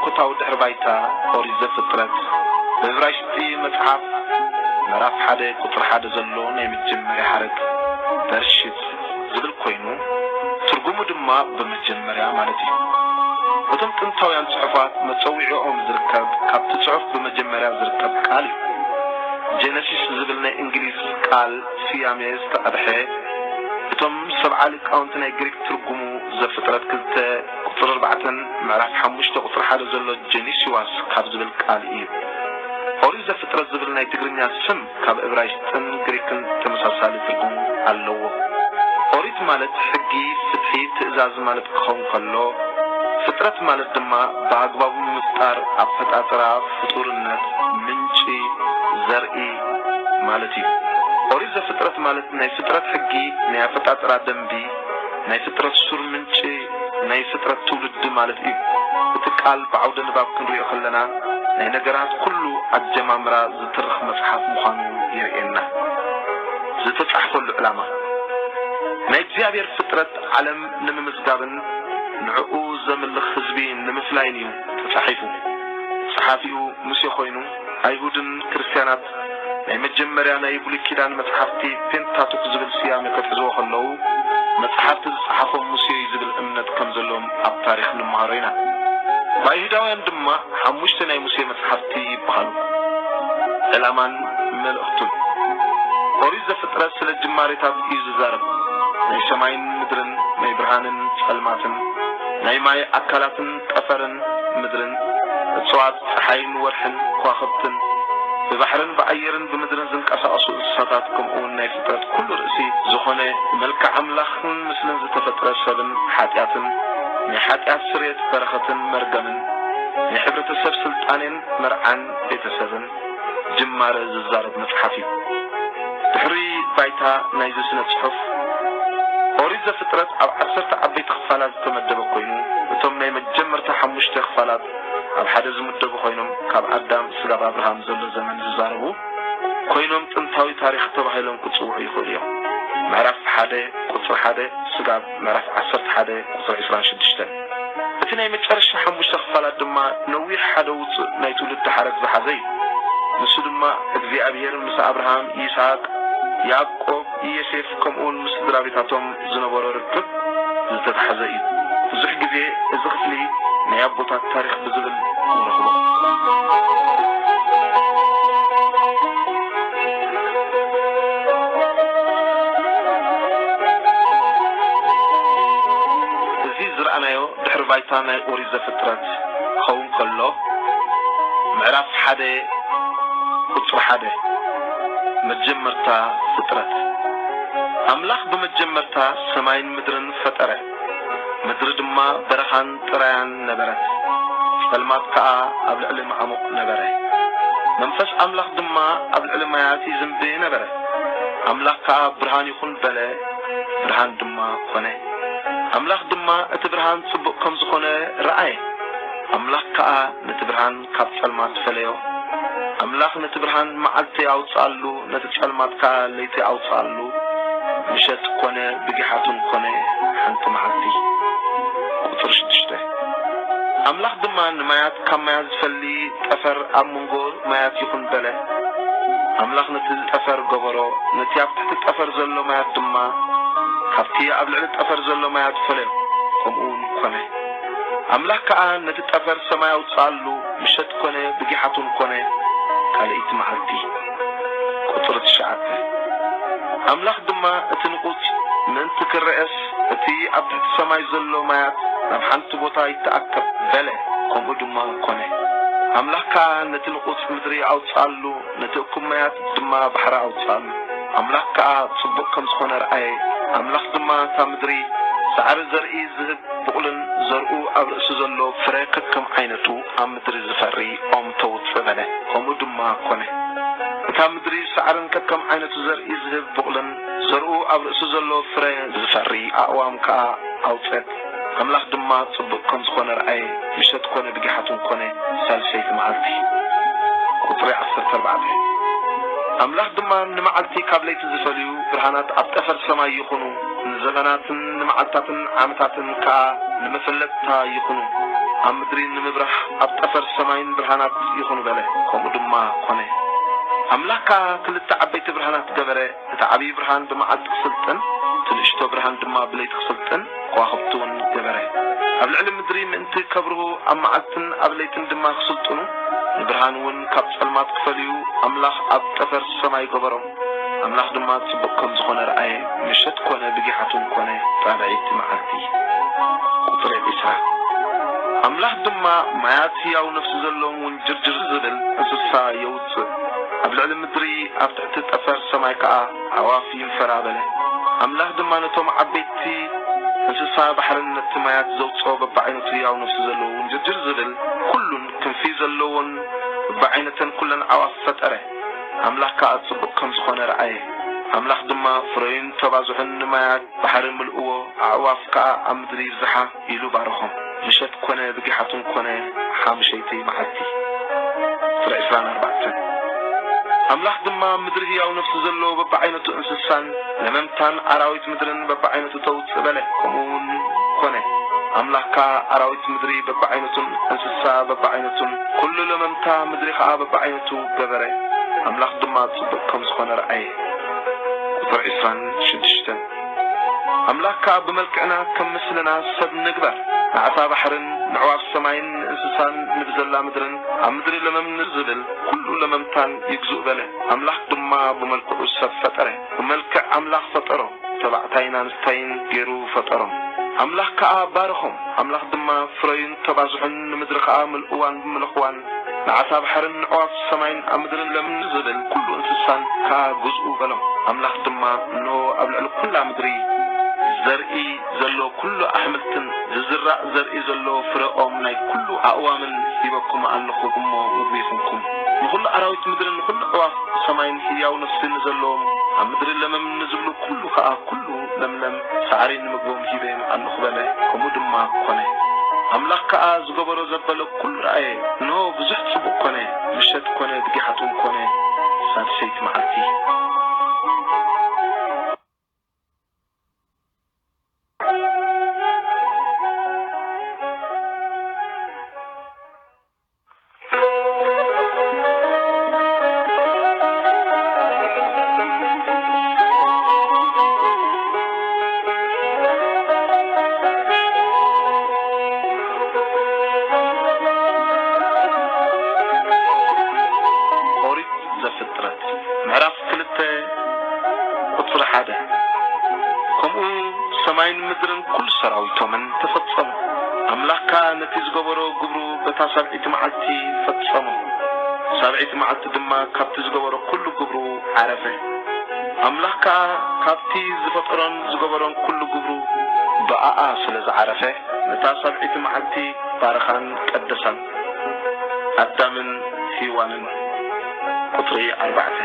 መለኮታዊ ድሕሪ ባይታ ኦሪት ዘፍጥረት፣ ብዕብራይስጢ መጽሓፍ ምዕራፍ ሓደ ቁጽሪ ሓደ ዘሎ ናይ መጀመርያ ሓረግ በርሽት ዝብል ኮይኑ፣ ትርጉሙ ድማ ብመጀመርያ ማለት እዩ። እቶም ጥንታውያን ጽሑፋት መጸዊዒኦም ዝርከብ ካብቲ ጽሑፍ ብመጀመርያ ዝርከብ ቃል እዩ። ጀነሲስ ዝብል ናይ እንግሊዝ ቃል ስያሜ ዝተቐድሐ፣ እቶም ሰብዓ ሊቃውንቲ ናይ ግሪክ ትርጉሙ ዘፍጥረት ክልተ ቁጽሪ ኣርባዕተን ምዕራፍ ሓሙሽተ ቁጽሪ ሓደ ዘሎ ጀኒሲዋስ ካብ ዝብል ቃል እዩ። ኦሪት ዘፍጥረት ዝብል ናይ ትግርኛ ስም ካብ እብራይስጥን ግሪክን ተመሳሳሊ ትርጉም ኣለዎ። ኦሪት ማለት ሕጊ፣ ፍትሒ፣ ትእዛዝ ማለት ክኸውን ከሎ፣ ፍጥረት ማለት ድማ ብኣግባቡ ምፍጣር፣ ኣፈጣጥራ፣ ፍጡርነት፣ ምንጪ፣ ዘርኢ ማለት እዩ። ኦሪት ዘፍጥረት ማለት ናይ ፍጥረት ሕጊ፣ ናይ ኣፈጣጥራ ደንቢ፣ ናይ ፍጥረት ሱር ምንጪ፣ ናይ ፍጥረት ትውልዲ ማለት እዩ። እቲ ቃል ብዓውደ ንባብ ክንሪኦ ከለና፣ ናይ ነገራት ኩሉ ኣጀማምራ ዝትርኽ መጽሓፍ ምዃኑ የርእየና። ዝተጻሕፈሉ ዕላማ፣ ናይ እግዚኣብሔር ፍጥረት ዓለም ንምምዝጋብን ንዕኡ ዘምልኽ ህዝቢ ንምፍላይን እዩ ተጻሒፉ። ጸሓፊኡ ሙሴ ኮይኑ፣ ኣይሁድን ክርስትያናት ናይ መጀመርያ ናይ ብሉይ ኪዳን መጽሓፍቲ ፔንታቱክ ዝብል ስያመ ከትሕዝዎ ከለዉ፣ መጽሓፍቲ ዝጸሓፎም ሙሴ እዩ ዝብል እምነት ከም ዘለዎም ኣብ ታሪኽ ንምሃሮ ኢና። ብኣይሁዳውያን ድማ ሓሙሽተ ናይ ሙሴ መጽሓፍቲ ይበሃሉ። ዕላማን መልእኽቱን፣ ኦሪት ዘፍጥረት ስለ ጅማሬታት እዩ ዝዛረብ። ናይ ሰማይን ምድርን፣ ናይ ብርሃንን ጸልማትን፣ ናይ ማይ ኣካላትን ጠፈርን ምድርን፣ እጽዋት፣ ጸሓይን ወርሕን ከዋኽብትን፣ ብባሕርን ብኣየርን ብምድርን ዝንቀሳቐሱ እንስሳታት፣ ከምኡውን ናይ ፍጥረት ኩሉ ርእሲ ዝኾነ፣ ብመልክዕ ኣምላኽን ምስልን ዝተፈጥረ ሰብን ሓጢኣትን፣ ናይ ሓጢኣት ስርየት በረኸትን መርገምን፣ ናይ ሕብረተሰብ ስልጣኔን መርዓን ቤተሰብን ጅማረ ዝዛረብ መጽሓፍ እዩ። ድሕሪ ባይታ ናይዚ ስነ ጽሑፍ፣ ኦሪት ዘፍጥረት ኣብ ዓሰርተ ዓበይቲ ክፋላት ዝተመደበ ኮይኑ፣ እቶም ናይ መጀመርታ ሓሙሽተ ክፋላት ኣብ ሓደ ዝምደቡ ኮይኖም፣ ካብ ኣዳም ስጋብ ኣብርሃም ዘሎ ዘመን ዝዛረቡ ኮይኖም፣ ጥንታዊ ታሪኽ ተባሂሎም ክጽውዑ ይኽእሉ እዮም። ምዕራፍ ሓደ ቁጽሪ ሓደ ስጋብ ምዕራፍ ዓሰርተ ሓደ ቁጽሪ ዕስራን ሽዱሽተን። እቲ ናይ መጨረሻ ሓሙሽተ ክፋላት ድማ ነዊሕ ሓደ ውጹእ ናይ ትውልዲ ሓረግ ዝሓዘ እዩ። ንሱ ድማ እግዚኣብሔር ምስ ኣብርሃም፣ ይስሐቅ፣ ያዕቆብ፣ ዮሴፍ፣ ከምኡውን ምስ ስድራ ቤታቶም ዝነበሮ ርክብ ዝተታሕዘ እዩ። ብዙሕ ግዜ እዚ ክፍሊ ናይ ኣቦታት ታሪኽ ብዝብል ንረኽቦ። እዚ ዝረኣናዮ ድሕሪ ባይታ ናይ ኦሪት ዘፍጥረት ክኸውን ከሎ፣ ምዕራፍ ሓደ ቁጽሪ ሓደ፣ መጀመርታ ፍጥረት። ኣምላኽ ብመጀመርታ ሰማይን ምድርን ፈጠረ። ምድሪ ድማ በረኻን ጥራያን ነበረት፣ ጸልማት ከኣ ኣብ ልዕሊ መዓሙቕ ነበረ። መንፈስ ኣምላኽ ድማ ኣብ ልዕሊ ማያት ይዝንቢ ነበረ። ኣምላኽ ከኣ፣ "ብርሃን ይኹን" በለ፣ ብርሃን ድማ ኮነ። ኣምላኽ ድማ እቲ ብርሃን ጽቡቕ ከም ዝኾነ ረኣየ። ኣምላኽ ከኣ ነቲ ብርሃን ካብ ጸልማት ፈለዮ። ኣምላኽ ነቲ ብርሃን መዓልቲ ኣውጽኣሉ፣ ነቲ ጸልማት ከኣ ለይቲ ኣውጽኣሉ። ምሸት ኮነ፣ ብጊሓቱን ኮነ፣ ሓንቲ መዓልቲ። ቁጽሪ ሽዱሽተ። ኣምላኽ ድማ ንማያት ካብ ማያት ዝፈሊ ጠፈር ኣብ መንጎ ማያት ይኹን በለ። ኣምላኽ ነቲ ጠፈር ገበሮ፣ ነቲ ኣብ ትሕቲ ጠፈር ዘሎ ማያት ድማ ካብቲ ኣብ ልዕሊ ጠፈር ዘሎ ማያት ፈለዮ። ከምኡ እውን ኮነ። ኣምላኽ ከኣ ነቲ ጠፈር ሰማይ ኣውጽኣሉ፣ ምሸት ኮነ፣ ብጊሓቱን ኮነ፣ ካልኣይቲ መዓልቲ። ቁጽሪ ትሽዓተ። ኣምላኽ ድማ እቲ ንቑጽ ምእንቲ ክረኤስ፣ እቲ ኣብ ትሕቲ ሰማይ ዘሎ ማያት ናብ ሓንቲ ቦታ ይተኣከብ በለ። ከምኡ ድማ ኮነ። ኣምላኽ ከኣ ነቲ ንቑጽ ምድሪ ኣውጽኣሉ፣ ነቲ እኩብ ማያት ድማ ባሕሪ ኣውጽኣሉ። ኣምላኽ ከኣ ጽቡቕ ከም ዝኾነ ረኣየ። ኣምላኽ ድማ እታ ምድሪ ሳዕሪ ዘርኢ ዝህብ ቡቕልን ዘርኡ ኣብ ርእሲ ዘሎ ፍረ ከከም ዓይነቱ ኣብ ምድሪ ዝፈሪ ኦም ተውጽእ በለ። ከምኡ ድማ ኮነ። እታ ምድሪ ሳዕርን ከከም ዓይነቱ ዘርኢ ዝህብ ቡቕልን ዘርኡ ኣብ ርእሲ ዘሎ ፍረ ዝፈሪ ኣእዋም ከኣ ኣውጸት። ኣምላኽ ድማ ጽቡቕ ከም ዝኾነ ረኣየ። ምሸት ኮነ ብጊሓቱን ኮነ ሳልሰይቲ መዓልቲ። ቁጽሪ ዓሰርተ ኣርባዕተ። ኣምላኽ ድማ ንመዓልቲ ካብ ለይቲ ዝፈልዩ ብርሃናት ኣብ ጠፈር ሰማይ ይኹኑ፣ ንዘመናትን ንመዓልታትን ዓመታትን ከኣ ንመፈለጥታ ይኹኑ። ኣብ ምድሪ ንምብራህ ኣብ ጠፈር ሰማይን ብርሃናት ይኹኑ በለ። ከምኡ ድማ ኮነ። ኣምላኽ ከኣ ክልተ ዓበይቲ ብርሃናት ገበረ፣ እቲ ዓብዪ ብርሃን ብመዓልቲ ክስልጥን፣ እቲ ንእሽቶ ብርሃን ድማ ብለይቲ ክስልጥን፣ ከዋኽብቲ እውን ገበረ። ኣብ ልዕሊ ምድሪ ምእንቲ ከብርሁ፣ ኣብ መዓልትን ኣብ ለይትን ድማ ክስልጥኑ፣ ንብርሃን እውን ካብ ጸልማት ክፈልዩ፣ ኣምላኽ ኣብ ጠፈር ሰማይ ገበሮም። ኣምላኽ ድማ ጽቡቕ ከም ዝኾነ ረኣየ። ምሸት ኮነ፣ ብጊሓቱን ኮነ፣ ራብዐይቲ መዓልቲ። ቁጽሪ ዒስራ። ኣምላኽ ድማ ማያት ህያው ነፍሲ ዘለዎም እውን ጅርጅር ዝብል እንስሳ የውጽእ፣ ኣብ ልዕሊ ምድሪ ኣብ ትሕቲ ጠፈር ሰማይ ከኣ ኣዕዋፍ ይንፈራ በለ። ኣምላኽ ድማ ነቶም ዓበይቲ እንስሳ ባሕርን ነቲ ማያት ዘውጽኦ በብዓይነቱ ህያው ነፍሲ ዘለዎ እውን ጅርጅር ዝብል ኩሉን ክንፊ ዘለዎን በብዓይነተን ኩለን ኣዕዋፍ ፈጠረ። ኣምላኽ ከኣ ጽቡቕ ከም ዝኾነ ረኣየ። ኣምላኽ ድማ ፍረዩን ተባዝሑን ንማያት ባሕሪ ምልእዎ፣ ኣዕዋፍ ከኣ ኣብ ምድሪ ይብዝሓ ኢሉ ባረኾም። ምሸት ኮነ ብጊሓቱን ኮነ ሓሙሸይቲ መዓልቲ። ቁጽሪ ዕስራን ኣርባዕተን። ኣምላኽ ድማ ኣብ ምድሪ ህያው ነፍሲ ዘለዎ በብዓይነቱ እንስሳን ለመምታን ኣራዊት ምድርን በብዓይነቱ ተውጽእ በለ። ከምኡ እውን ኮነ። ኣምላኽ ከኣ ኣራዊት ምድሪ በብዓይነቱን እንስሳ በብዓይነቱን ኩሉ ለመምታ ምድሪ ከኣ በብዓይነቱ ገበረ። ኣምላኽ ድማ ጽቡቕ ከም ዝኾነ ረኣየ። ቁጽሪ ዕስራን ሽዱሽተን። ኣምላኽ ከኣ ብመልክዕና ከም ምስልና ሰብ ንግበር፣ ንዓሳ ባሕርን ንዕዋፍ ሰማይን ንእንስሳን ንብዘላ ምድርን ኣብ ምድሪ ለመም ንዝብል ኩሉ ለመምታን ይግዙእ በለ። ኣምላኽ ድማ ብመልክዑ ሰብ ፈጠረ፣ ብመልክዕ ኣምላኽ ፈጠሮ፣ ተባዕታይን ኣንስታይን ገይሩ ፈጠሮም። ኣምላኽ ከኣ ባረኾም። ኣምላኽ ድማ ፍረዩን ተባዝሑን፣ ንምድሪ ከኣ ምልእዋን ምለኽዋን፣ ንዓሳ ባሕርን ንዕዋፍ ሰማይን ኣብ ምድርን ለምልሙ ዝብል ኩሉ እንስሳን ከኣ ግዝኡ በሎም። ኣምላኽ ድማ፣ እንሆ፣ ኣብ ልዕሊ ኩላ ምድሪ ዘርኢ ዘሎ ኩሉ ኣሕምልትን ዝዝራእ ዘርኢ ዘሎ ፍረ ኦም ናይ ኩሉ ኣእዋምን ሂበኩም ኣለኹ እሞ ምግቢ ይኹንኩም። ንኹሉ ኣራዊት ምድርን ንኹሉ ኣዕዋፍ ሰማይን ህያው ነፍሲ ንዘለዎም ኣብ ምድሪ ለመም ንዝብሉ ኩሉ ከኣ ኩሉ ለምለም ሳዕሪ ንምግቦም ሂበዮም ኣለኹ በለ። ከምኡ ድማ ኮነ። ኣምላኽ ከኣ ዝገበሮ ዘበለ ኩሉ ረኣየ፣ እንሆ፣ ብዙሕ ጽቡቕ ኮነ። ምሸት ኮነ፣ ብጊሓቱን ኮነ፣ ሳልሰይቲ መዓልቲ። ኦሪት ዘፍጥረት ምዕራፍ ክልተ ቁጽሪ ሓደ። ከምኡ ሰማይን ምድርን ኩሉ ሰራዊቶምን ተፈጸሙ። ኣምላኽ ከኣ ነቲ ዝገበሮ ግብሩ በታ ሳብዒቲ መዓልቲ ፈጸሞ። ሳብዒቲ መዓልቲ ድማ ካብቲ ዝገበሮ ኩሉ ግብሩ ዓረፈ። ኣምላኽ ከኣ ካብቲ ዝፈጠሮን ዝገበሮን ኩሉ ግብሩ ብኣኣ ስለ ዝዓረፈ፣ ነታ ሳብዒቲ መዓልቲ ባረኻን ቀደሳን። ኣዳምን ሄዋንን። ቁጽሪ ኣርባዕተ።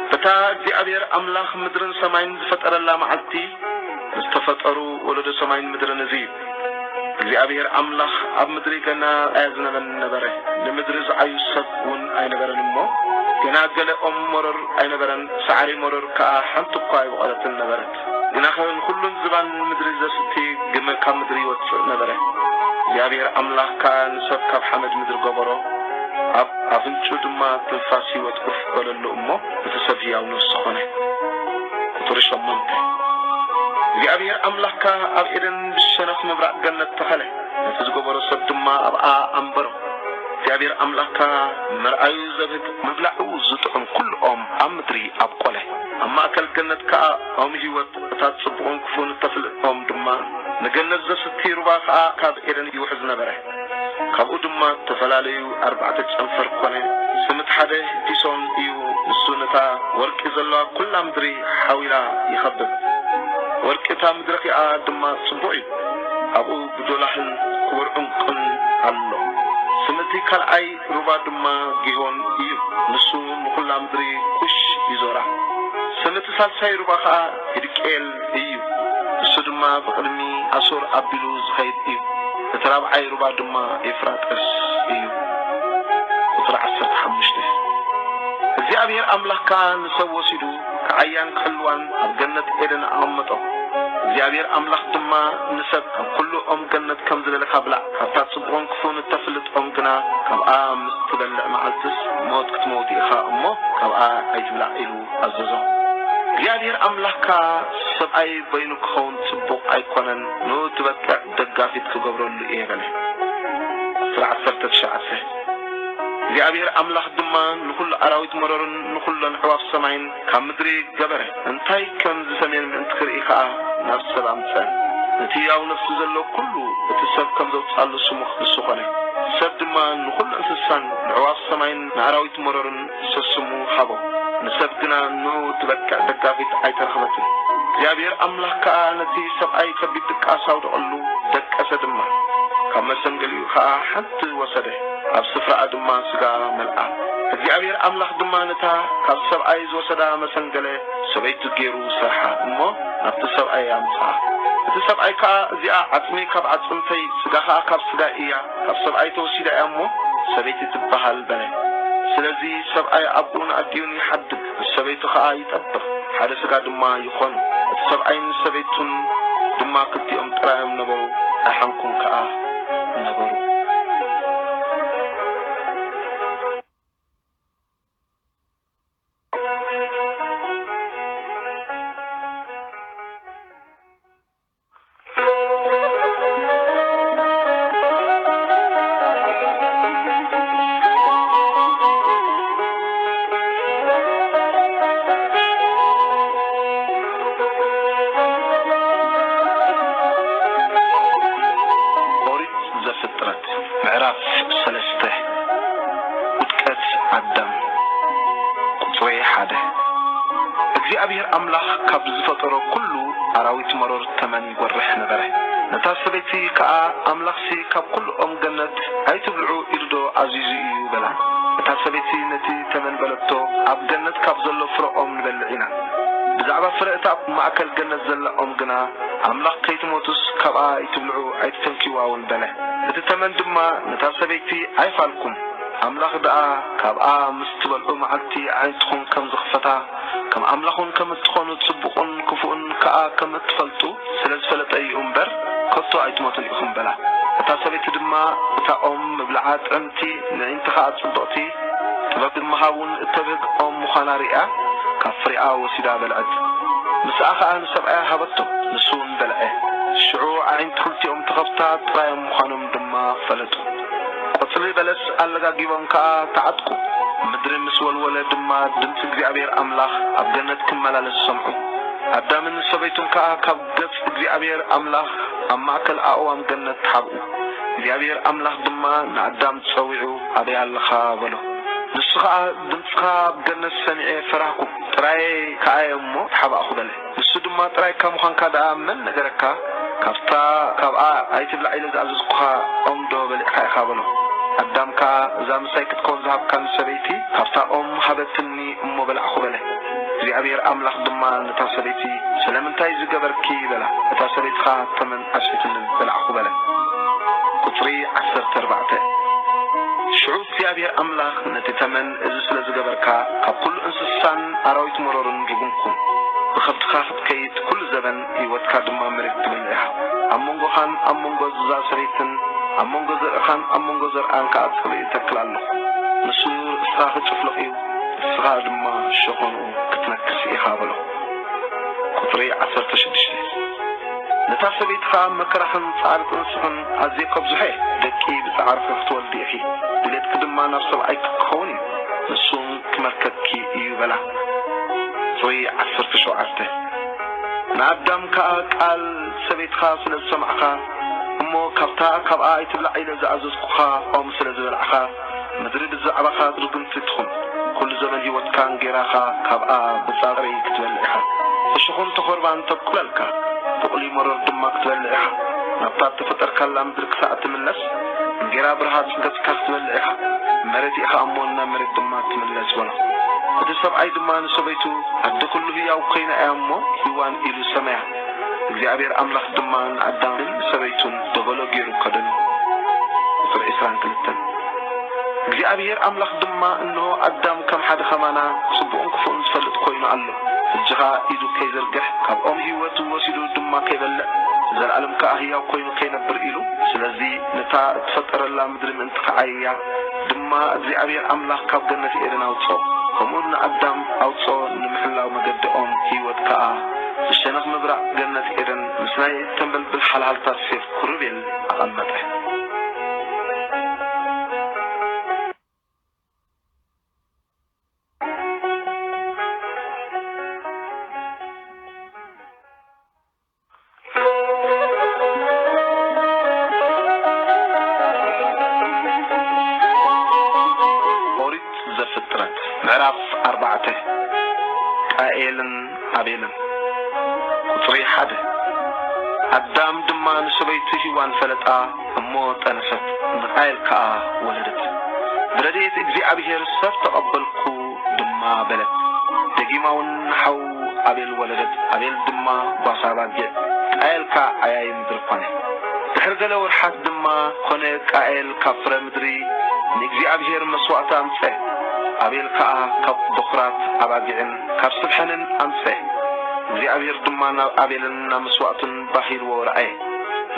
በታ እግዚኣብሔር ኣምላኽ ምድርን ሰማይን ዝፈጠረላ መዓልቲ ዝተፈጠሩ ወለዶ ሰማይን ምድርን እዚ እዩ። እግዚኣብሔር ኣምላኽ ኣብ ምድሪ ገና ኣየዝነበን ነበረ፣ ንምድሪ ዝዓዩ ሰብ እውን ኣይነበረን እሞ፣ ገና ገለ ኦም መሮር ኣይነበረን፣ ሳዕሪ መሮር ከኣ ሓንቲ እኳ ኣይበቖለትን ነበረት። ግናኸ ንኹሉን ዝባን ምድሪ ዘስቲ ግመ ካብ ምድሪ ይወጽእ ነበረ። እግዚኣብሔር ኣምላኽ ከኣ ንሰብ ካብ ሓመድ ምድሪ ገበሮ፣ ኣብ ኣፍንጭኡ ድማ ትንፋስ ህይወት እፍ በለሉ እሞ፣ እቲ ሰብ ህያው ነፍሲ ኾነ። ቁጽሪ ሸሞንተ። እግዚኣብሔር ኣምላኽ ከኣ ኣብ ኤደን ብሸነኽ ምብራቕ ገነት ተኸለ። ነቲ ዝገበሮ ሰብ ድማ ኣብኣ ኣንበሮ። እግዚኣብሔር ኣምላኽ ከኣ መርኣዩ ዘብህግ፣ ምብላዑ ዝጥዑም ኩሉ ኦም ኣብ ምድሪ ኣብቆለ። ኣብ ማእከል ገነት ከኣ ኦም ህይወት፣ እታ ጽቡቕን ክፉእን እተፍልጥ ኦም ድማ፣ ንገነት ዘስቲ ሩባ ከኣ ካብ ኤደን ይውሕዝ ነበረ። ካብኡ ድማ እተፈላለዩ ኣርባዕተ ጨንፈር ኮነ። ስም እቲ ሓደ ፒሶን እዩ። ንሱ ነታ ወርቂ ዘለዋ ኲላ ምድሪ ሓዊላ ይኸብብ። ወርቂ እታ ምድሪ ኸኣ ድማ ጽቡቕ እዩ። ኣብኡ ብዶላህን ክቡር ዕንቁን ኣሎ። ስም እቲ ካልኣይ ሩባ ድማ ጊሆን እዩ። ንሱ ንኹላ ምድሪ ኩሽ ይዞራ። ስም እቲ ሳልሳይ ሩባ ኸኣ ሂድቅኤል እዩ። ንሱ ድማ ብቕድሚ ኣሶር ኣቢሉ ዝኸይድ እዩ። እቲ ራብዓይ ሩባ ድማ ኤፍራጥስ እዩ። ቁጽሪ ዓሰርተ ሓሙሽተ። እግዚኣብሔር ኣምላኽ ከኣ ንሰብ ወሲዱ ክዓያን ክሕልዋን ኣብ ገነት ኤደን ኣቐመጦ። እግዚኣብሔር ኣምላኽ ድማ ንሰብ፣ ካብ ኩሉ ኦም ገነት ከም ዝደለኻ ብላዕ፣ ካብታ ጽቡቕን ክፉእን እተፍልጥ ኦም ግና፣ ካብኣ ምስ ትበልዕ መዓልትስ ሞት ክትመውት ኢኻ እሞ፣ ካብኣ ኣይትብላዕ ኢሉ ኣዘዞ። እግዚኣብሔር ኣምላኽ ከኣ፣ ሰብኣይ በይኑ ክኸውን ጽቡቕ ኣይኮነን፣ ንኡ ትበቅዕ ደጋፊት ክገብረሉ እየ በለ። ቁጽሪ ዓሰርተ ትሽዓተ። እግዚኣብሔር ኣምላኽ ድማ ንኹሉ ኣራዊት መሮርን ንኹለን ኣዕዋፍ ሰማይን ካብ ምድሪ ገበረ። እንታይ ከም ዝሰምየን ምእንቲ ክርኢ ከኣ ናብ ሰብ ኣምጽአን። ነቲ ህያው ነፍሲ ዘሎ ኩሉ እቲ ሰብ ከም ዘውጽኣሉ ስሙ ንሱ ኾነ። ሰብ ድማ ንኹሉ እንስሳን ንኣዕዋፍ ሰማይን ንኣራዊት መሮርን ሰስሙ ሃቦ። ንሰብ ግና ንኡ ትበቅዕ ደጋፊት ኣይተረኽበትን። እግዚኣብሔር ኣምላኽ ከኣ ነቲ ሰብኣይ ከቢድ ድቃስ ኣውደቐሉ፣ ደቀሰ ድማ። ካብ መሰንገሊኡ ከኣ ሓንቲ ወሰደ፣ ኣብ ስፍራኣ ድማ ስጋ መልኣ። እግዚኣብሔር ኣምላኽ ድማ ነታ ካብ ሰብኣይ ዝወሰዳ መሰንገለ ሰበይቲ ገይሩ ሰርሓ እሞ ናብቲ ሰብኣይ ኣምጽኣ። እቲ ሰብኣይ ከኣ፣ እዚኣ ዓጽሚ ካብ ዓጽምተይ፣ ስጋ ከኣ ካብ ስጋይ እያ፣ ካብ ሰብኣይ ተወሲዳ እያ እሞ ሰበይቲ ትበሃል በለ። ስለዚ ሰብኣይ ኣቦኡን ኣዲኡን ይሓድግ፣ ምስ ሰበይቱ ከኣ ይጠብቕ፣ ሓደ ስጋ ድማ ይኾኑ። እቲ ሰብኣይን ሰበይቱን ድማ ክልቲኦም ጥራዮም ነበሩ፣ ኣይሓንኩን ከኣ ነበሩ። ኦሪት ዘፍጥረት ምዕራፍ ሰለስተ። ውድቀት ኣዳም። ቁጽሪ ሓደ። እግዚኣብሔር ኣምላኽ ካብ ዝፈጠሮ ኩሉ ኣራዊት መሮር ተመን ይጎርሕ ነበረ። ነታ ሰበይቲ ከኣ፣ ኣምላኽሲ ካብ ኩሉ ኦም ገነት ኣይትብልዑ ኢሉዶ ኣዚዙ እዩ በላ። እታ ሰበይቲ ነቲ ተመን በለቶ፣ ኣብ ገነት ካብ ዘሎ ፍረ ኦም ንበልዕ ኢና። ብዛዕባ ፍረ እታ ኣብ ማእከል ገነት ዘላ ኦም ግና፣ ኣምላኽ ከይትሞቱስ ካብኣ ኣይትብልዑ ኣይትተንክይዋ እውን በለ። እቲ ተመን ድማ ነታ ሰበይቲ ኣይፋልኩም። ኣምላኽ ደኣ ካብኣ ምስ ትበልዑ መዓልቲ ኣዒንትኹም ከም ዝኽፈታ፣ ከም ኣምላኽ እውን ከም እትኾኑ፣ ጽቡቕን ክፉእን ከኣ ከም እትፈልጡ ስለ ዝፈለጠ እዩ እምበር፣ ከቶ ኣይትሞቱን ኢኹም በላ። እታ ሰበይቲ ድማ እታ ኦም ምብልዓ ጥዕምቲ፣ ንዒንቲ ኸኣ ጽብቕቲ፣ ጥበብ ምሃብ እውን እተብህግ ኦም ምዃና ርእያ፣ ካብ ፍሬኣ ወሲዳ በልዐት። ምስኣ ኸኣ ንሰብኣያ ሃበቶ፣ ንሱ እውን በልዐ። ሽዑ ኣዒንቲ ክልቲኦም ተኸፍታ፣ ጥራዮም ምዃኖም ድማ ፈለጡ። ቆጽሊ በለስ ኣለጋጊቦም ከኣ ተዓጥቁ። ምድሪ ምስ ወልወለ ድማ ድምጺ እግዚኣብሔር ኣምላኽ ኣብ ገነት ክመላለስ ሰምዑ። ኣዳምን ሰበይቱን ከኣ ካብ ገጽ እግዚኣብሔር ኣምላኽ ኣብ ማእከል ኣእዋም ገነት ተሓብኡ። እግዚኣብሔር ኣምላኽ ድማ ንኣዳም ጸዊዑ፣ "ኣበይ ኣለኻ?" በሎ። ንሱ ኸኣ፣ "ድምጽኻ ኣብ ገነት ሰሚዐ ፈራህኩ፣ ጥራየይ ከኣ እየ እሞ ተሓባእኹ" በለ። ንሱ ድማ፣ "ጥራይካ ምዃንካ ደኣ መን ነገረካ? ካብታ፣ ካብኣ ኣይትብላዕ ኢለ ዝኣዘዝኩኻ ኦም ዶ በሊዕካ ኢኻ?" በሎ። ኣዳም ከኣ፣ "እዛ ምሳይ ክትከውን ዝሃብካኒ ሰበይቲ ካብታ ኦም ሃበትኒ እሞ በላዕኩ" በለ። እግዚኣብሔር ኣምላኽ ድማ ነታ ሰበይቲ፣ "ስለምንታይ እዚ ገበርኪ?" በላ። እታ ሰበይቲ ኸኣ፣ "ተመን ኣስሒትኒ በላዕኩ" በለ። ቁጽሪ ዓሰርተ ኣርባዕተ። ሽዑ እግዚኣብሔር ኣምላኽ ነቲ ተመን፣ "እዚ ስለ ዝገበርካ፣ ካብ ኩሉ እንስሳን ኣራዊት መሮርን ርጉም ኩን። ብኸብድኻ ክትከይድ፣ ኩሉ ዘበን ህይወትካ ድማ መሬት ትበልዕ ኢኻ። ኣብ መንጎኻን ኣብ መንጎ እዛ ሰበይትን፣ ኣብ መንጎ ዘርእኻን ኣብ መንጎ ዘርኣን ከኣ ጽልኢ እተክል ኣለኹ። ንሱ ርእስኻ ክጭፍልቕ እዩ፣ ንስኻ ድማ ሸኾንኡ ክትነክስ ኢኻ" በሎ። ቁጽሪ ዓሰርተ ሽዱሽተ። ነታ ሰበይቲ ኸኣ፣ "መከራኽን ጻዕሪ ጥንስኽን ኣዝየ ከብዝሖ እየ። ደቂ ብጻዕርኺ ክትወልዲ ኢኺ። ድሌትኪ ድማ ናብ ሰብኣይኪ ክኸውን እዩ፣ ንሱ እውን ክመልከኪ እዩ" በላ። ቁጽሪ ዓሰርተ ሸውዓተ። ንኣዳም ከኣ፣ "ቃል ሰበይትኻ ስለ ዝሰማዕካ፣ እሞ ካብታ ካብኣ ኣይትብላዕ ኢለ ዝኣዘዝኩኻ ኦም ስለ ዝበላዕካ፣ ምድሪ ብዛዕባኻ ርግምቲ ትኹን። ኩሉ ዘመን ህይወትካ እንጌራኻ ካብኣ ብጻዕሪ ክትበልዕ ኢኻ። እሾኽን ተኾርባን ተብቁለልካ፣ ብቑሊ መሮር ድማ ክትበልዕ ኢኻ። ናብታ እተፈጠርካላ ምድሪ ክሳዕ እትምለስ፣ እንጌራ ብርሃጽ ገጽካ ክትበልዕ ኢኻ። መሬት ኢኻ እሞ፣ ናብ መሬት ድማ ትምለስ" በሎ። እቲ ሰብኣይ ድማ ንሰበይቱ፣ "ኣደ ኩሉ ህያው ኮይና እያ እሞ፣ ሂዋን" ኢሉ ሰመያ። እግዚኣብሔር ኣምላኽ ድማ ንኣዳምን ሰበይቱን ደበሎ ገይሩ ከደኑ። ቁጽሪ ዕስራን ክልተን። እግዚኣብሔር ኣምላኽ ድማ፣ "እንሆ፣ ኣዳም ከም ሓደ ከማና ጽቡቕን ክፉእን ዝፈልጥ ኮይኑ ኣሎ። እጅኻ ኢዱ ከይዝርግሕ፣ ካብ ኦም ህይወት ወሲዱ ድማ ከይበልዕ፣ ንዘለኣለም ከኣ ህያው ኮይኑ ከይነብር ኢሉ። ስለዚ ነታ እትፈጠረላ ምድሪ ምእንቲ ክዓይያ፣ ድማ እግዚኣብሔር ኣምላኽ ካብ ገነት ኤደን ኣውጽኦ። ከምኡውን ንኣዳም ኣውጽኦ፣ ንምሕላው መገዲ ኦም ህይወት ከኣ ዝሸነኽ ምብራቕ ገነት ኤደን ምስ ናይ እተንበልብል ሓልሃልታት ሴፍ ክሩቤል ኣቐመጠ። ኦሪት ዘፍጥረት ምዕራፍ ኣርባዕተ። ቃኤልን ኣቤልን። ቁጽሪ ሓደ። ኣዳም ድማ ንሰበይቱ ሂዋን ፈለጣ፣ እሞ ጠነሰት፣ ንቃየል ከኣ ወለደት። ብረድኤት እግዚኣብሔር ሰብ ተቐበልኩ ድማ በለት። ደጊማ እውን ንሓዉ ኣቤል ወለደት። ኣቤል ድማ ጓሳ ኣባጊዕ፣ ቃየል ከኣ ዓያዪ ምድሪ ኮነ። ድሕሪ ገለ ወርሓት ድማ ኮነ፣ ቃኤል ካብ ፍረ ምድሪ ንእግዚኣብሔር መስዋእቲ ኣምጽአ። ኣቤል ከኣ ካብ በኹራት ኣባጊዕን ካብ ስብሐንን ኣምጽአ። እግዚኣብሔር ድማ ናብ ኣቤልን ናብ መስዋእቱን ባህ ኢልዎ ረኣየ።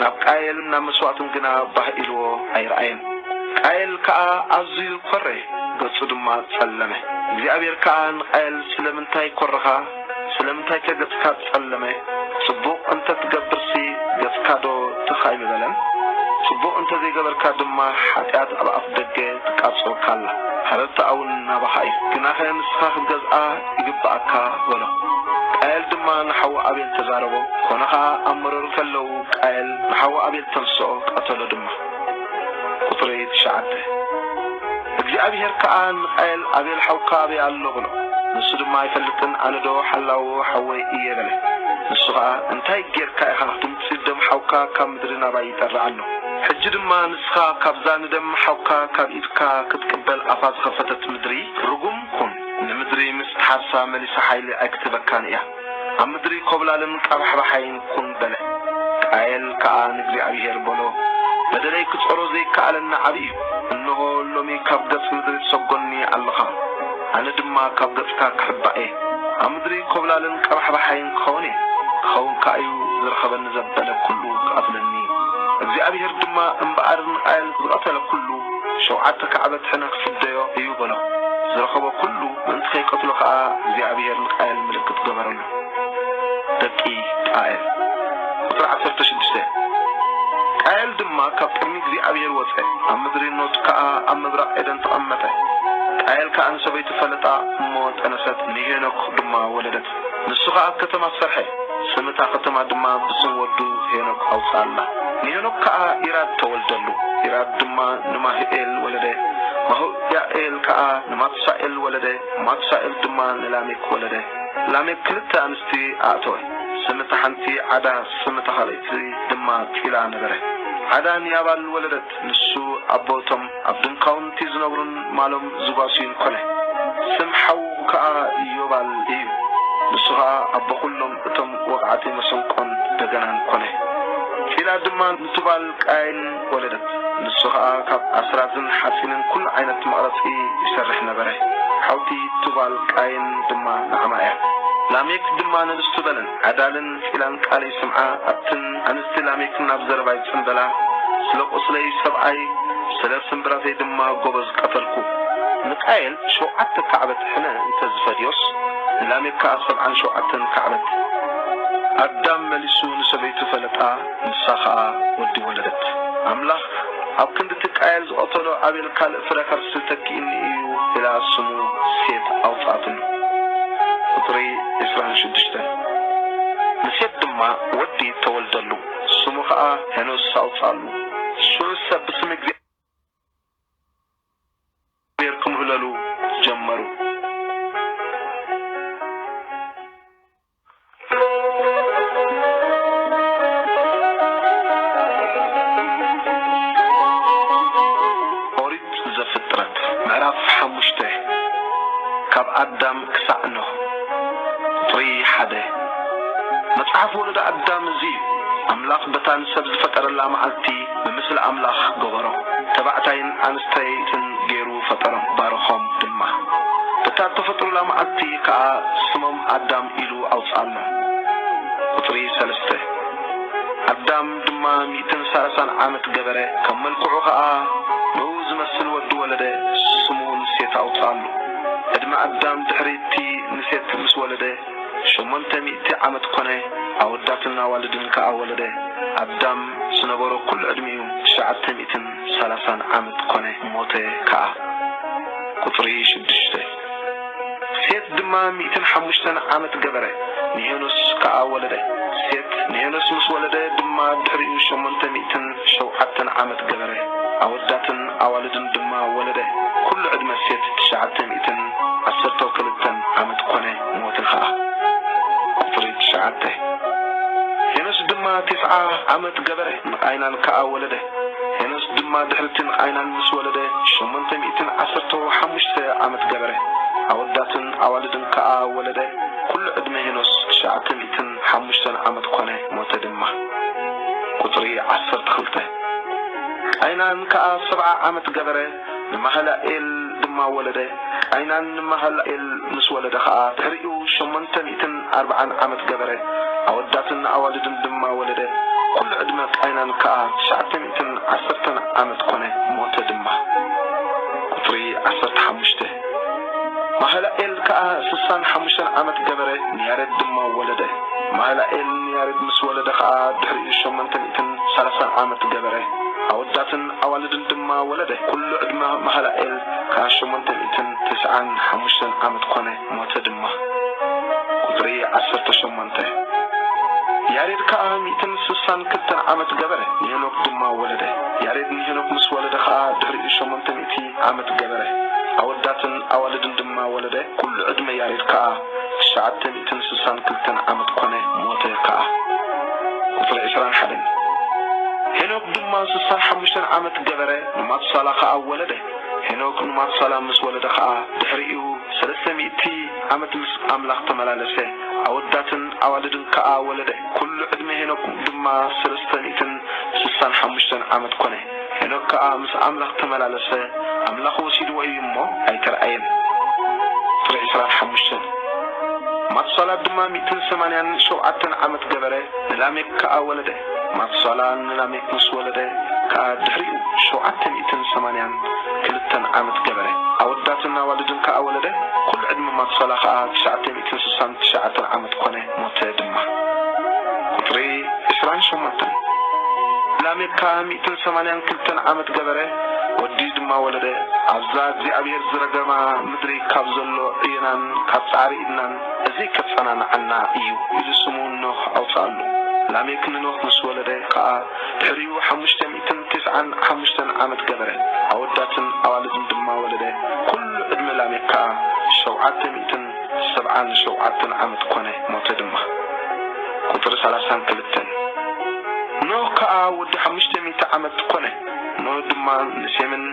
ናብ ቃየልን ናብ መስዋእቱን ግና ባህ ኢልዎ ኣይረኣየን። ቃየል ከኣ ኣዝዩ ኰረ፣ ገጹ ድማ ጸለመ። እግዚኣብሔር ከኣ ንቃየል፣ ስለምንታይ ኰረኻ? ስለምንታይከ ገጽካ ጸለመ? ጽቡቕ እንተ ትገብርሲ ገጽካዶ ትኽ ኣይምበለን? ጽቡቕ እንተ ዘይገበርካ ድማ ሓጢኣት ኣብ ኣፍ ደገ ትቃጽወካ ኣላ። ሃረርታኣ እውን ናባኻ እዩ። ግናኸ ንስኻ ክትገዝኣ ይግብኣካ በሎ። ቃየል ድማ ንሓዉ ኣቤል ተዛረቦ። ኰነ ኸኣ ኣብ መሮር ከለዉ ቃየል ንሓዉ ኣቤል ተንስኦ፣ ቀተሎ ድማ። ቁጽሪ ትሽዓተ። እግዚኣብሄር ከኣ ንቃየል፣ ኣቤል ሓውካ ኣበይ ኣሎ? በሎ። ንሱ ድማ፣ ኣይፈልጥን፣ ኣነዶ ሓላዎ ሓወይ እየ፣ በለ። ንሱ ኸኣ፣ እንታይ ጌርካ ኢኻ? ድምጺ ደም ሓውካ ካብ ምድሪ ናባይ ይጠርዕ ኣሎ። ሕጂ ድማ ንስኻ ካብዛ ንደም ሓውካ ካብ ኢድካ ክትቅበል ኣፋ ዝኸፈተት ምድሪ ርጉም ኩን። ንምድሪ ምስ ትሓርሳ መሊሳ ሓይሊ ኣይክትህበካን እያ። ኣብ ምድሪ ኰብላልን ቀባሕባሓይን ኩን፣ በለ። ቃየል ከኣ ንእግዚኣብሄር በሎ፣ በደለይ ክጾሮ ዘይከኣለኒ ዓቢ እዩ። እንሆ፣ ሎሚ ካብ ገጽ ምድሪ ትሰጎኒ ኣለኻ፣ ኣነ ድማ ካብ ገጽካ ክሕባእ እየ። ኣብ ምድሪ ኰብላልን ቀባሕባሓይን ክኸውን እየ። ክኸውን ከኣ እዩ፣ ዝረኸበኒ ዘበለ ኵሉ ክቐትለኒ እዩ። እግዚኣብሄር ድማ እምበኣር ንቃየል ዝቐተለ ኵሉ ሸውዓተ ካዕበት ሕነ ክፍደዮ እዩ በሎ። ዝረኸቦ ኵሉ ምእንቲ ከይቀትሎ ኸኣ እግዚኣብሄር ንቃየል ምልክት ገበረሉ። ደቂ ቃየል። ቁጽሪ ዓሰርተ ሽዱሽተ። ቃየል ድማ ካብ ቅድሚ እግዚኣብሄር ወጸ፣ ኣብ ምድሪ ኖድ ከኣ ኣብ ምብራቕ ኤደን ተቐመጠ። ቃየል ከኣ ንሰበይቱ ፈለጣ እሞ ጠነሰት፣ ንሄኖክ ድማ ወለደት። ንሱ ኸኣ ከተማ ሰርሐ፣ ስም እታ ከተማ ድማ ብስም ወዱ ሄኖክ ኣውጽኣላ። ንሄኖክ ከኣ ኢራድ ተወልደሉ። ኢራድ ድማ ንማሁኤል ወለደ። ማሁያኤል ከኣ ንማቱሳኤል ወለደ። ማቱሳኤል ድማ ንላሜክ ወለደ። ላሜክ ክልተ ኣንስቲ ኣእተወ። ስም እታ ሓንቲ ዓዳ፣ ስም እታ ካልኣይቲ ድማ ጺላ ነበረ። ዓዳ ንያባል ወለደት። ንሱ ኣቦ እቶም ኣብ ድንካውንቲ ዝነብሩን ማሎም ዝጓስዩን ኮነ። ስም ሓዉ ከኣ ዮባል እዩ። ንሱ ኸኣ ኣቦ ኵሎም እቶም ወቕዓቲ መሰንቆን በገናን ኮነ። ጺላ ድማ ንቱባል ቃይን ወለደት። ንሱ ኸኣ ካብ ኣስራዝን ሓጺንን ኵሉ ዓይነት መቕረጺ ይሰርሕ ነበረ። ሓውቲ ቱባል ቃይን ድማ ንዓማ እያ። ላሜክ ድማ ንንስቱ በለን፣ ዓዳልን ጺላን ቃለይ ስምዓ፣ ኣብትን ኣንስቲ ላሜክ ናብ ዘረባይ ጽምበላ፣ ስለ ቁስለይ ሰብኣይ፣ ስለ ስምብራተይ ድማ ጐበዝ ቀተልኩ። ንቃየል ሸውዓተ ካዕበት ሕነ እንተ ዝፈድዮስ፣ ንላሜክ ከኣ ሰብዓን ሸውዓተን ካዕበት። ኣዳም መሊሱ ንሰበይቱ ፈለጣ፣ ንሳ ኸኣ ወዲ ወለደት። ኣምላኽ ኣብ ክንዲ እቲ ቃየል ዝቐተሎ ኣቤል ካልእ ፍረ ከርሲ ተኪእኒ እዩ ኢላ ስሙ ሴት ኣውጽኣትሉ። ቁጽሪ ዕስራን ሽዱሽተን። ንሴት ድማ ወዲ ተወልደሉ፣ ስሙ ኸኣ ሄኖስ ኣውጽኣሉ። ሽዑ ሰብ ብስም እግዚኣብሔር ክምህለሉ ጀመሩ። ኦሪት ዘፍጥረት ምዕራፍ ሓሙሽተ። ካብ ኣዳም ክሳዕ ኖህ። ቁጽሪ ሓደ። መጽሓፍ ወለዶ ኣዳም እዚ እዩ። ኣምላኽ በታ ንሰብ ዝፈጠረላ መዓልቲ ብምስሊ ኣምላኽ ገበሮ። ተባዕታይን ኣንስተይትን ገይሩ ፈጠሮም፣ ባረኾም ድማ። በቲ እታ እተፈጥሩላ መዓልቲ ከኣ ስሞም ኣዳም ኢሉ ኣውጽኣሎም። ቁጽሪ ሰለስተ። ኣዳም ድማ ሚእትን ሰላሳን ዓመት ገበረ፣ ከም መልክዑ ኸኣ ንኡ ዝመስል ወዲ ወለደ፣ ስሙ ንሴት ኣውጽኣሉ። ዕድመ ኣዳም ድሕሪ እቲ ንሴት ምስ ወለደ ሸሞንተ ሚእቲ ዓመት ኰነ፣ ኣወዳትን ኣዋልድን ከኣ ወለደ። ኣዳም ዝነበሮ ኵሉ ዕድሚኡ ትሽዓተ ሚእትን ሰላሳን ዓመት ኰነ፣ ሞተ ከኣ። ቁጽሪ ሽዱሽተ። ሴት ድማ ሚእትን ሓሙሽተን ዓመት ገበረ፣ ንሄኖስ ከኣ ወለደ። ሴት ንሄኖስ ምስ ወለደ ድማ ድሕሪኡ ሸሞንተ ሚእትን ሸውዓተን ዓመት ገበረ፣ ኣወዳትን ኣዋልድን ድማ ወለደ። ኵሉ ዕድመ ሴት ትሽዓተ ሚእትን ዓሰርተ ክልተን ዓመት ኰነ፣ ሞተ ኸኣ። ቁጽሪ ትሽዓተ። ሄኖስ ድማ ተስዓ ዓመት ገበረ፣ ንቓይናን ከኣ ወለደ። ሄኖስ ድማ ድሕሪ እቲ ንቓይናን ምስ ወለደ ሸሞንተ ሚእትን ዓሰርተ ሓሙሽተ ዓመት ገበረ፣ ኣወዳትን ኣዋልድን ከኣ ወለደ። ኵሉ ዕድመ ሄኖስ ትሽዓተ ሚእትን ሓሙሽተን ዓመት ኰነ፣ ሞተ ድማ። ቁጽሪ ዓሰርተ ክልተ። ቃይናን ከኣ ሰብዓ ዓመት ገበረ፣ ንማህላኤል ድማ ወለደ። ቃይናን ንማህላኤል ምስ ወለደ ኸኣ ድሕሪኡ ሸሞንተ ሚእትን ኣርብዓን ዓመት ገበረ፣ ኣወዳትን ኣዋልድን ድማ ወለደ። ኵሉ ዕድመ ቃይናን ከኣ ትሽዓተ ሚእትን ዓሰርተን ዓመት ኰነ፣ ሞተ ድማ። ቁጽሪ ዓሰርተ ሓሙሽተ። ማህላኤል ከኣ ስሳን ሓሙሽተን ዓመት ገበረ፣ ንያሬድ ድማ ወለደ። ማህላኤል ንያሬድ ምስ ወለደ ኸኣ ድሕሪኡ ሸሞንተ ሚእትን ሰላሳን ዓመት ገበረ፣ ኣወዳትን ኣዋልድን ድማ ወለደ። ኵሉ ዕድመ ማህላኤል ከኣ ሸሞንተ ሚእትን ተስዓን ሓሙሽተን ዓመት ኰነ፣ ሞተ ድማ። ቁጽሪ ዓሰርተ ሸሞንተ። ያሬድ ከኣ ሚእትን ስሳን ክልተን ዓመት ገበረ፣ ንሄኖክ ድማ ወለደ። ያሬድ ንሄኖክ ምስ ወለደ ኸኣ ድሕሪኡ ሸሞንተ ሚእቲ ዓመት ገበረ፣ ኣወዳትን ኣዋልድን ድማ ወለደ። ኵሉ ዕድመ ያሬድ ከኣ ትሽዓተ ሚእትን ስሳን ክልተን ዓመት ኰነ፣ ሞተ ከኣ። ቁጽሪ ዕስራን ሓደን። ሄኖክ ድማ ስሳን ሓሙሽተን ዓመት ገበረ፣ ንማቱሳላ ከኣ ወለደ። ሄኖክ ንማቱሳላ ምስ ወለደ ከኣ ድሕሪኡ ሰለስተ ሚእቲ ዓመት ምስ ኣምላኽ ተመላለሰ፣ ኣወዳትን ኣዋልድን ከኣ ወለደ። ኵሉ ዕድመ ሄኖክ ድማ ሰለስተ ሚእትን ስሳን ሓሙሽተን ዓመት ኰነ። ሄኖክ ከኣ ምስ ኣምላኽ ተመላለሰ፣ ኣምላኽ ወሲድዎ እዩ እሞ ኣይተራእየን። ቁጽሪ ዕስራን ሓሙሽተን። ማቱሳላ ድማ ሚእትን ሰማንያን ሸውዓተን ዓመት ገበረ፣ ንላሜክ ከኣ ወለደ። ማቱሳላ ንላሜክ ምስ ወለደ ከኣ ድሕሪኡ ሸውዓተ ሚእትን ሰማንያን ክልተን ዓመት ገበረ፣ ኣወዳትን ኣዋልድን ከኣ ወለደ። ኵሉ ዕድመ ማቱሳላ ከኣ ትሽዓተ ሚእትን ስሳን ትሽዓተን ዓመት ኰነ፣ ሞተ ድማ። ቁጽሪ ዕስራን ሸሞንተን። ላሜክ ከኣ ሚእትን ሰማንያን ክልተን ዓመት ገበረ፣ ወዲ ድማ ወለደ። ኣብዛ እግዚኣብሔር ዝረገማ ምድሪ ካብ ዘሎ ዕዮናን ካብ ጻዕሪ ኢድናን እዚ ከጸናንዓና እዩ ኢሉ ስሙ ኖህ ኣውጽኣሉ። ላሜክ ንኖህ ምስ ወለደ ከኣ ድሕሪኡ ሓሙሽተ ሚእትን ተስዓን ሓሙሽተን ዓመት ገበረ፣ ኣወዳትን ኣዋልድን ድማ ወለደ። ኵሉ ዕድመ ላሜክ ከኣ ሸውዓተ ሚእትን ሰብዓን ሸውዓተን ዓመት ኰነ፣ ሞተ ድማ። ቁጽሪ ሰላሳን ክልተን። ኖህ ከኣ ወዲ ሓሙሽተ ሚእቲ ዓመት ኰነ። ኖህ ድማ ንሴምን